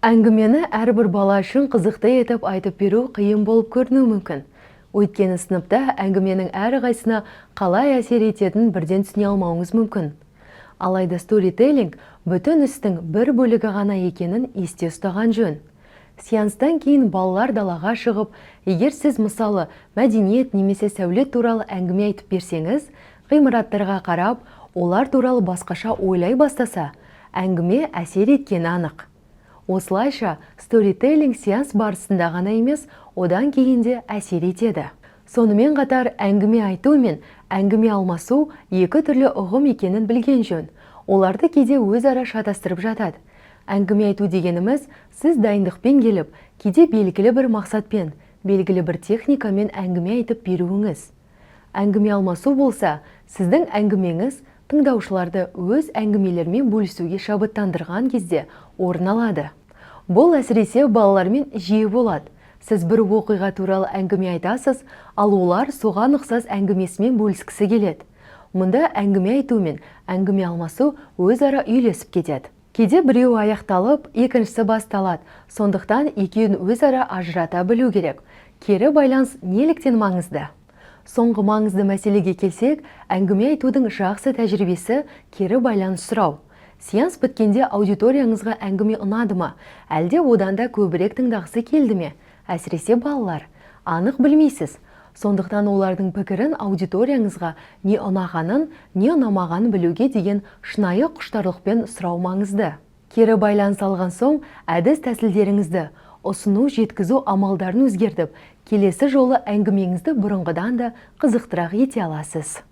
Әңгімені әрбір бала үшін қызықты етіп айтып беру қиын болып көрінуі мүмкін. Өйткені сыныпта әңгіменің әрқайсысына қалай әсер ететінін бірден түсіне алмауыңыз мүмкін. Алайда сторителлинг бүтін істің бір бөлігі ғана екенін есте ұстаған жөн. Сеанстан кейін балалар далаға шығып, егер сіз, мысалы, мәдениет немесе сәулет туралы әңгіме айтып берсеңіз, ғимараттарға қарап, олар туралы басқаша ойлай бастаса, әңгіме әсер еткені анық. Осылайша, сторителлинг сеанс барысында ғана емес, одан кейін де әсер етеді. Сонымен қатар, әңгіме айту мен әңгіме алмасу екі түрлі ұғым екенін білген жөн. Оларды кейде өзара шатастырып жатады. Әңгіме айту дегеніміз – сіз дайындықпен келіп, кейде белгілі бір мақсатпен, белгілі бір техникамен әңгіме айтып беруіңіз. Әңгіме алмасу болса, сіздің әңгімеңіз тыңдаушыларды өз әңгімелерімен бөлісуге шабыттандырған кезде орын алады. Бұл әсіресе балалармен жиі болады. Сіз бір оқиға туралы әңгіме айтасыз, ал олар соған ұқсас әңгімесімен бөліскісі келеді. Мұнда әңгіме айту мен әңгіме алмасу өзара үйлесіп кетеді. Кейде біреуі аяқталып, екіншісі басталады. Сондықтан екеуін өзара ажырата білу керек. Кері байланыс неліктен маңызды? Соңғы маңызды мәселеге келсек, әңгіме айтудың жақсы тәжірибесі – кері байланыс сұрау. Сеанс біткенде аудиторияңызға әңгіме ұнады ма, әлде одан да көбірек тыңдағысы келді ме? Әсіресе балалар. Анық білмейсіз. Сондықтан олардың пікірін, аудиторияңызға не ұнағанын, не ұнамағанын білуге деген шынайы құштарлықпен сұрау маңызды. Кері байланыс алған соң, әдіс тәсілдеріңізді, ұсыну, жеткізу амалдарын өзгертіп, келесі жолы әңгімеңізді бұрынғыдан да қызықтырақ ете аласыз.